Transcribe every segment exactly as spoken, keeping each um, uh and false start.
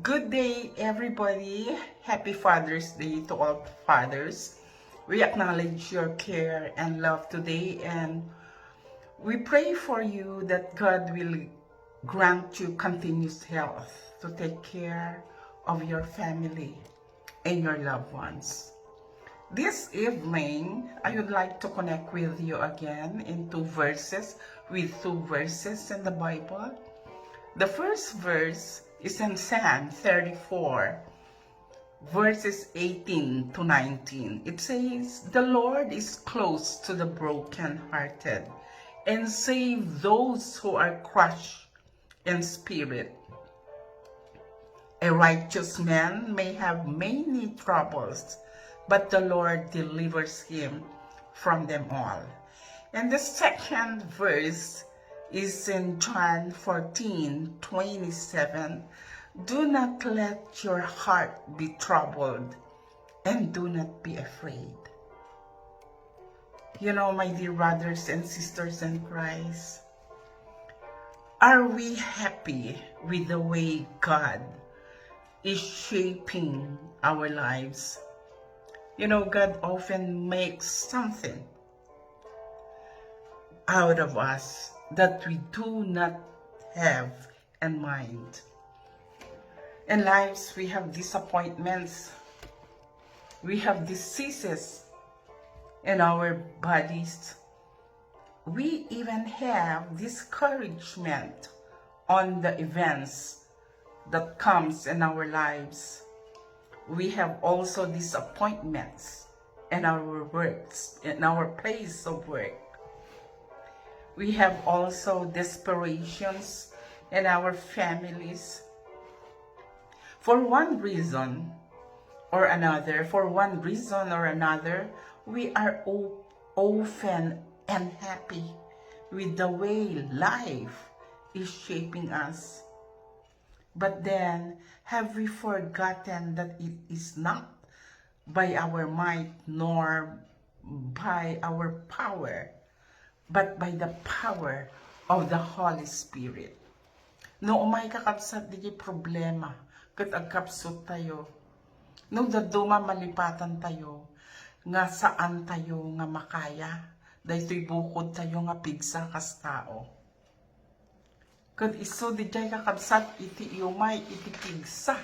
Good day, everybody. Happy Father's Day to all fathers. We acknowledge your care and love today, and we pray for you that God will grant you continuous health to take care of your family and your loved ones. This evening, I would like to connect with you again in two verses, with two verses in the Bible. The first verse is in Psalm thirty-four, verses eighteen to nineteen. It says, "The Lord is close to the brokenhearted and save those who are crushed in spirit." A righteous man may have many troubles, but the Lord delivers him from them all. And the second verse is in John fourteen twenty-seven. "Do not let your heart be troubled, and do not be afraid." You know, my dear brothers and sisters in Christ, are we happy with the way God is shaping our lives? You know, God often makes something out of us that we do not have in mind. In lives, we have disappointments, we have diseases in our bodies, we even have discouragement on the events that comes in our lives. We have also disappointments in our works, in our place of work. We have also desperations in our families. For one reason or another, for one reason or another, we are o- often unhappy with the way life is shaping us. But then, have we forgotten that it is not by our might nor by our power, but by the power of the Holy Spirit? No umay, kakabsat, dagiti problema ket agkapsuttayo, no dadduma malipatantayo nga saantayo nga makaya daytoy bukodtayo nga pigsa kas tao. Ket isu, diay, kakabsat, iti iumay iti pigsa,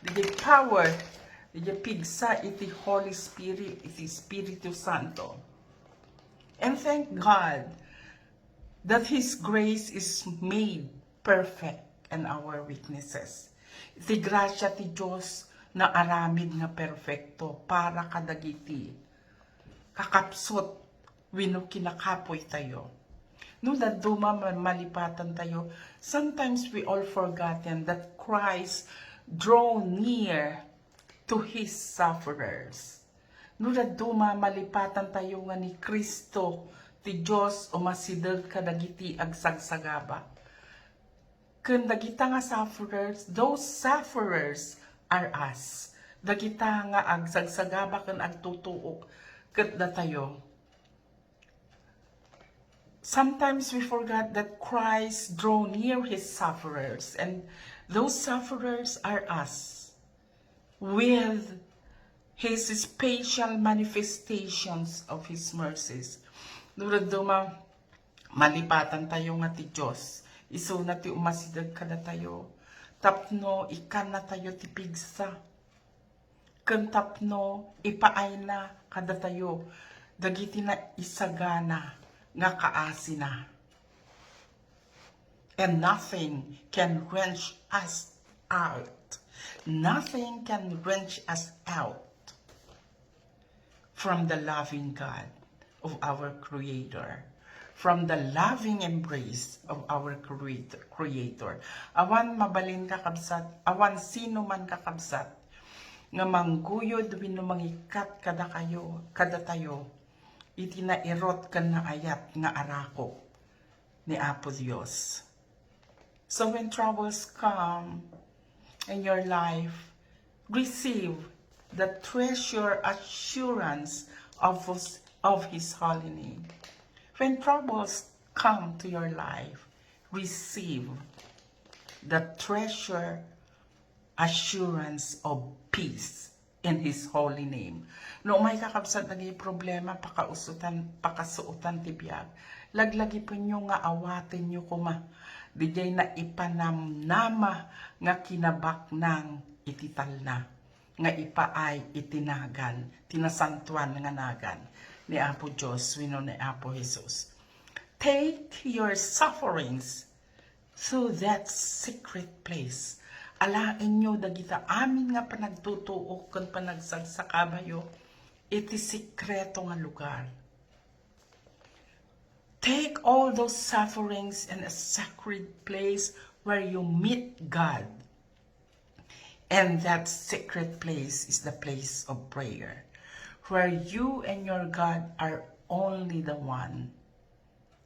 diay power, diay pigsa iti Holy Spirit, iti Espiritu Santo. And thank God that His grace is made perfect in our weaknesses. Iti grasia ti Dios naaramid nga perfecto para kadagiti kakapsut wenno kinakapuy tayo. No dadduma ma- malipatan tayo, sometimes we all forgotten that Christ draw near to His sufferers. No dadduma malipatan tayo nga ni Cristo ti Dios umasideg kadagiti agsagsagaba. Ken dagita nga sufferers, those sufferers are us. Dagita nga agsagsagaba ken agtutuok ket datayo. Sometimes we forget that Christ draw near His sufferers, and those sufferers are us, with His special manifestations of His mercies. No dadduma malipatan tayo nga ti Dios, isuna ti umasideg kadatayo tapno ikannatayo ti pigsa, ken tapno ipaayna kadatayo dagiti naisagana nga kaasina. And nothing can wrench us out. Nothing can wrench us out from the loving God of our Creator, from the loving embrace of our Creator. Creator. Awan mabalin, kakabsat, awan sino man, kakabsat, nga mangguyod wenno mangikkat kadakayo, kadatayo, iti nairut ken naayat nga arakop ni Apo Dios. So when troubles come in your life, receive the treasure assurance of His, of His holy name. When troubles come to your life, receive the treasure assurance of peace in His holy name. No umay, kakabsat, dagiti problema, pakausutan, pakasuotan ti biag, laglagipenyo nga awatenyo koma didiay naipanamnama nga kinabaknang iti talna, nga ipaay iti nagan, ti nasantoan nga nagan ni Apo Dios wenno ni Apo Jesus. Take your sufferings to that secret place. Alaenyo dagita amin nga panagtutuok ken panagsagsakabayo iti sekreto nga lugar. Take all those sufferings in a sacred place where you meet God. And that secret place is the place of prayer, where you and your God are only the one,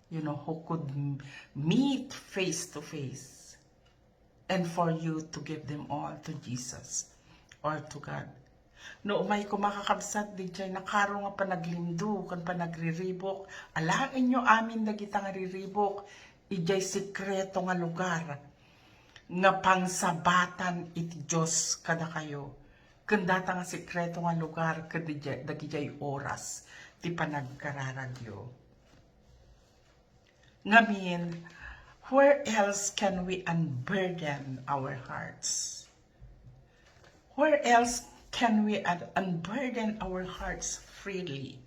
you know, who could m- meet face to face, and for you to give them all to Jesus or to God. No umay koma, kakabsat, didiay nakaro nga panaglimdo ken panagriribuk, alaenyo amin dagita nga riribuk idiay sekreto nga lugar nga pangsabatan iti Dios kadakayo, ken data nga sekreto nga lugar ken didiay, dagidiay oras ti panagkararagyo. Ngamin, where else can we unburden our hearts? Where else can we un- unburden our hearts freely?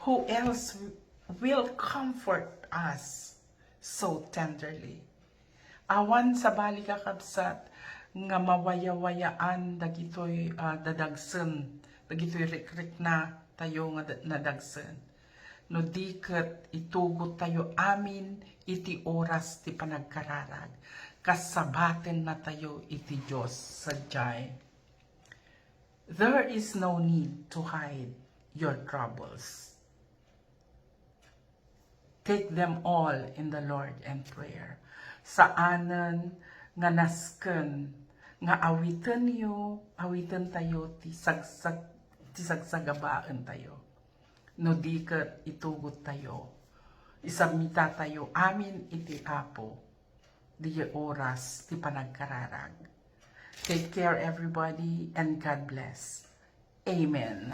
Who else will comfort us so tenderly? Awan sabali, kakabsat, nga mawayawayaan dagitoy, ah, dadagsen, dagitoy rikrikna tayo nga da- nadagsen. No di ket itugot tayo amin iti oras ti panagkararag, kasabaten natayo iti Dios sadiay. There is no need to hide your troubles. Take them all in the Lord and prayer. Saanen nga nasken nga awitenyo, awiten tayo ti sagsag ti sagsagabaen tayo. No di ket itugot tayo, isabmita tayo amin iti Apo, diay oras ti panagkararag. Take care, everybody, and God bless. Amen.